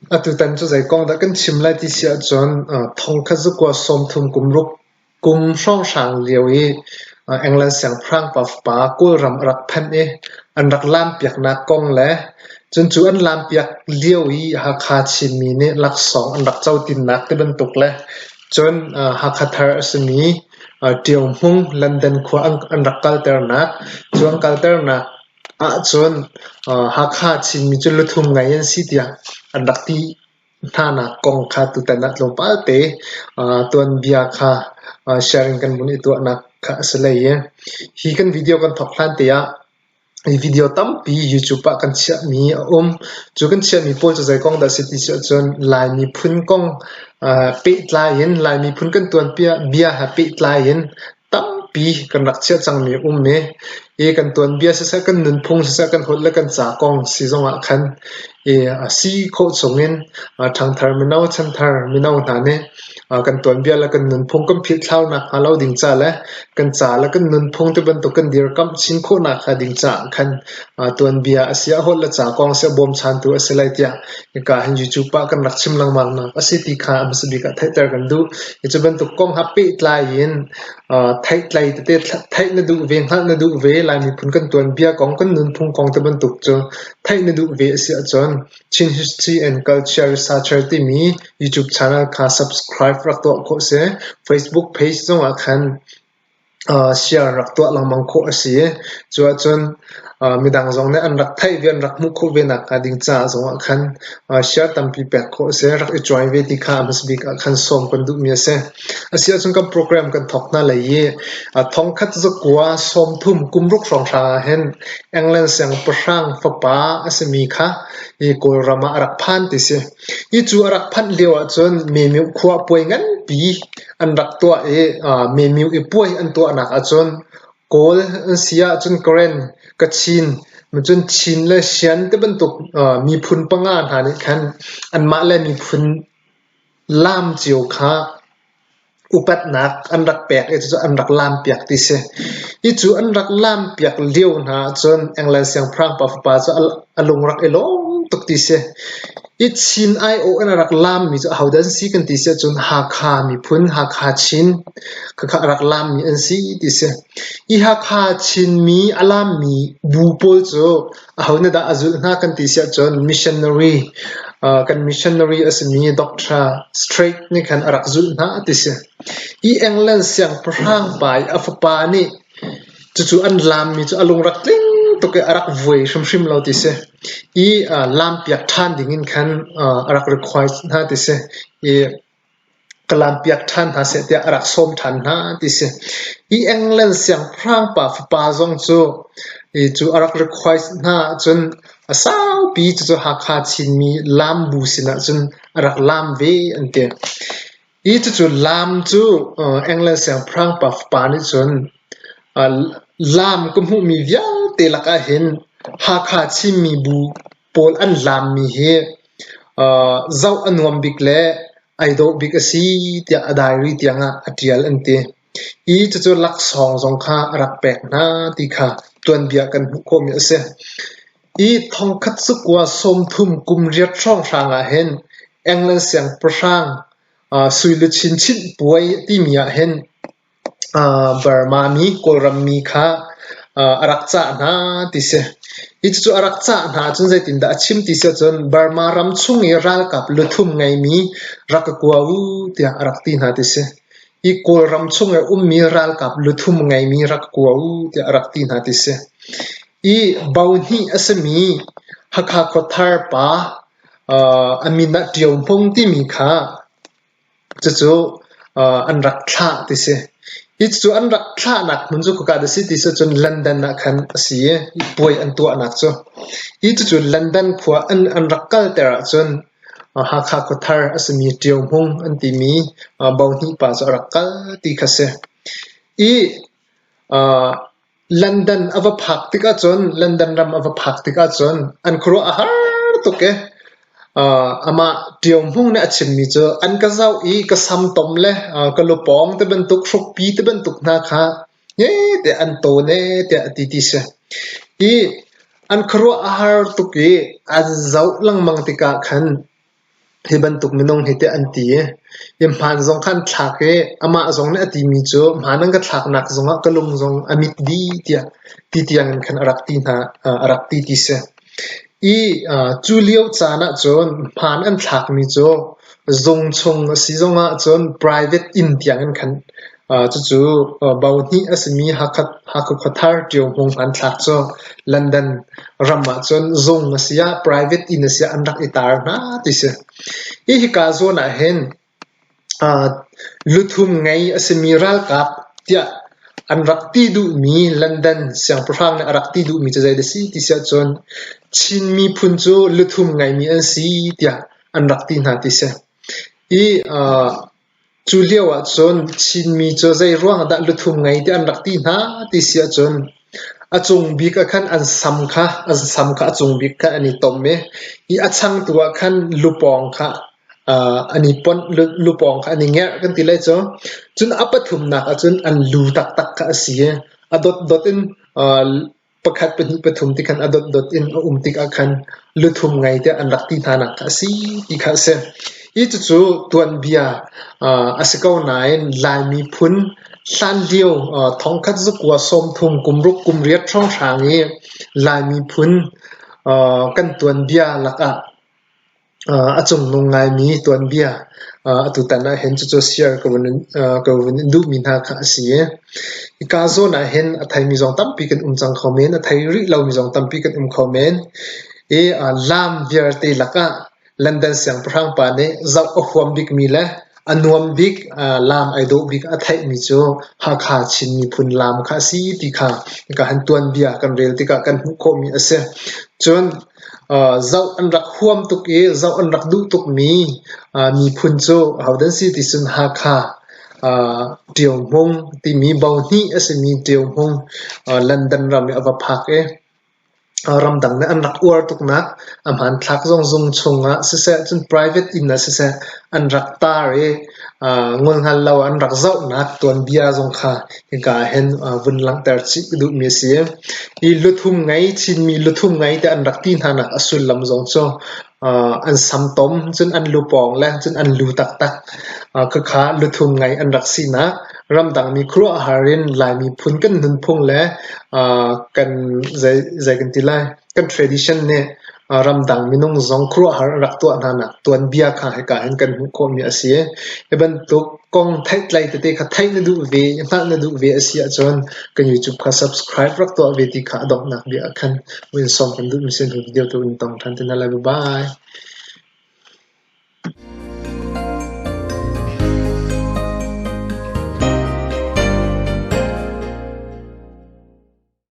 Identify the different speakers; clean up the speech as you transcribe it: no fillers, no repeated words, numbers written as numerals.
Speaker 1: Atutan cu zei kong dah kan chim lai ti si ahcun thongkhat zakua 30 kum ruk kum hrawnghrang lio i England siangpahrang pa fapa Kawlram a rak phanh i an rak laampiaknak kong le cun cu an laampiak lio i Hakha Chinmi nih laksawng an rak cotinnak tibantuk le cun Hakha thar a simi Ṭio Hmung London khua an rak kalternak, cu an kalternak ahcun Hakha Chinmi cu luthum ngei an si tiah an rak ti hnanak kong kha tutan ah tlawmpal te tuanbia kha sharing kan vun i tuahnak kha a si lei i hi kan video kan thawk hlan te ah hi video tampi YouTube ah kan chiahmi a um. Cu kan chiahmi pawl cu zei kong dah a si ti si ahcun Lai miphun kong pehtlai in Lai miphun kan tuanbia bia he pehtlai in tampi kan rak chiah cangmi a um i i kan tuanbia siseh, kan nunphung siseh, kan holh le kan ca kong si zongah khan i a si khawh chungin ṭhangthar mino, chanthar mino hna nih kan tuanbia le kan nunphung kan philhthlau nakhnga lo ding ca le kan ca le kan nunphung ti bantuk kan dirkamh chin khawh nakhnga ding caah khan tuanbia a si ah holh le ca kong a si ah bawmchantu a si lai tiah hika hin YouTube ah kan rak chim lengmang nak a si ti kha a hmasa bik ah theihter kan duh. Hi cu bantuk kong ha pehtlai in theihtlei tete theih na duh ve, hngalh na duh ve, Lai miphun kan tuanbia kong, kan nunphung kong ti bantuk cu theih na duh ve a si ahcun Chin History and Culture Researcher timi YouTube channel kha subscribe rak tuah khawh si. Facebook page zongah khan share rak tuah lengmang khawh a si. Cu ahcun midang zong nih an rak theih ve, an rak hmuh khawh ve nakhnga ding caah zongah khan share tampi pek khawh a si. Rak i join ve ti kha a hmasa bik ah khan sawm kan duhmi a si. A si ahcun kan program kan thawk hna lai i thongkhat zakua 30 kum ruk hrawnghrang ah hin England siangpahrang fapa a simi kha hi Kawlram ah a rak phan ti si. Hi cu a rak phanh lio ahcun Memyo khua puai nganpi an rak tuah i Memyo i puai an tuahnak ahcun Kawl an si ahcun Karen, Kachin, cun Chin le Shan ti bantuk miphun panga hna nih khan anmah le miphun laam cio kha upatnak an rak pek i cucu an rak laampiak ti si. Hi cu an rak laampiak lio hna ahcun England siangpahrang pa fapa cu a lung rak i lawm tuk ti si. Hi Chin aiawh in a rak laammi cu ahodah an si kan ti si ahcun Hakha miphun, Hakha Chin khakha a rak laammi an si ti si. Hi Hakha Chinmi a laammi bu pawl cu aho nih dah a zulh hna kan ti si ahcun missionary kan missionary a simi Doctor Strait nih khan a rak zulh hna ti si. Hi England siangpahrang pa i a fapa nih cucu an laammi cu a lung rak tling tuk i a rak vuai hrimhrim lo ti si. I laampiak ṭhan dingin khan a rak request hna ti si. I ka laampiak ṭhan hna seh tiah a rak sawm ṭhan hna ti si. Hi England siangpahrang pa fapa zong cu hi cu a rak request hna ahcun a saupi cucu Hakha Chinmi laambu sinah cun a rak laam ve an ti. Hi cucu laam cu England siangpahrang pa fapa nih cun laam ka hmuhmi vialte lakah hin Hakha Chinmi bu pawl an laammi hi zoh a nuam bik le ai dawh bik a si tiah a diary tiangah a ṭial an ti. Hi cucu laksawng zong kha a rak pek hna ti kha tuanbia kan hmuh khawhmi a si. Hi thongkhat zakua 30 kum riat hrawnghrang ah hin England siangpahrang sui luchin chinh puai timi ah hin Burma mi Kawlram mi kha a rak cah hna ti si. Hi cucu a rak cah hna ahcun zeitindah a chim ti si ahcun Burma ram chung i ralkap luthum ngeimi rak ka kua u tiah a rak ti hna ti si. Hi Kawlram chung i a ummi ralkap luthum ngeimi rak ka kua u tiah a rak ti hna ti si. I bo hnih a simi Hakha khuathar pa a min ah Ṭio Hmung timi kha Cucu an rak thlah ti si. Hi cucu an rak thlahnak hmun cu khika dah si ti si cun London ah khan a si i puai an tuahnak cu. Hi cucu London khua an rak kalter ahcun Hakha khuathar a simi Ṭio Hmung an timi bohnih pa cu a rak kal ti kha si. I London a va phak tikah cun London ram a va phak tikah cun an khuaruah a har tuk i amah Ṭio Hmung nih a chimmi cu an ka zoh i ka samtom le ka lupawng ti bantuk hrukpi ti bantuk hna kha hme tiah an tawn ee tiah a ti ti si. I an khuaruah a har tuk i an zoh lengmang tikah khan. Hi bantuk minung hi tiah an ti i hi hmaan zong kha an thlak i amah zong nih a timi cu hmaan an ka thlaknak zongah ka lung zong a mit dih tiah ti tiangin khan a rak ti hna a rak ti ti si. I cu lio caan ahcun hmaan an thlakmi cu zung chung a si zongah cun private inn tiangin khan cucu bo hnih a simi Hakha Khuathar Ṭio Hmung hmanthlak cu London ram ahcun zung a si ah private inn a si ah an rak i tar hna ti si. Hi hika zawn ahhin luthum ngei a simi ralkap tiah an rak ti duhmi London siangpahrang nih a rak ti duhmi cu zeidah a si ti si ahcun Chin miphun cu luthum ngeimi an si tiah an rak ti hna ti si. Hi Cu lio ahcun Chinmi cu zeiruang ah dah luthum ngei tiah an rak ti hna ti si ahcun a cung bik ah khan an sam kha an sam kha a cung bik kha an i tom i, i a changtu ah khan lupawng kha an i ponh lupawng kha an i ngerh kan ti lai cu. Cun a pathumnak ahcun an lu taktak kha a si i a dotdot in pakhat pahnih pathum ti khan a dotdot in a um tikah khan luthum ngei tiah an rak ti hna nak kha a si ti kha a si. Hi cucu tuanbia a si ko nain Lai miphun hlanlio thongkhat zakua sawmthum kumruk kumriat hrawnghrang i Lai miphun kan tuanbia lakah A cungnung ngaimi tuanbia atutan ahhin cucu share ka vun in duhmi hna kha a si i hika zawn ahhin a theimi zong tampi kan um cang kho men, a thei rih lomi zong tampi kan um kho men. I laam vialte lakah London siangpahrang pa nih zoh a huam bikmi le A nuam bik, laam ai dawh bik a theihmi cu Hakha Chin miphun laam kha a si ti kha hika han tuanbia kan rel tikah kan hmuh khawhmi a si. Cun zoh an rak huam tuk i zoh an rak duh tukmi miphun cu ahodah an si ti cun Hakha Ṭio Hmung timi bo hnih a simi Ṭio Hmung London ram i a va phak i Ramdang nih an rak uar tuknak a hmanthlak zong zung chungah siseh cun private inn ah siseh an rak tar i ngolhngal lo an rak zohnak tuanbia zong kha hika ah hin vun langhter chih ka duhmi a si. Hi luthum ngei Chinmi luthum ngei tiah an rak ti hnanak a sullam zong cu an samtom cun an lupawng le cun an lu taktak khakha luthum ngei an rak sinak ramdangmi khuaruahhar in Lai miphun kan nunphung le kan zei kan ti lai kan tradition nih ramdang minung zong khuaruahhar an rak tuah hnanak tuanbia kha hika hin kan hmuh khawhmi a si. Hi bantuk kong theihtlei tete kha theih na duh ve, hngalh na duh ve a si ahcun kan YouTube kha subscribe rak tuah ve ti kha a donghnak bia ah khan vun sawm kan duhmi si. Video tu in tong ṭhan te hna lai. Bye bye.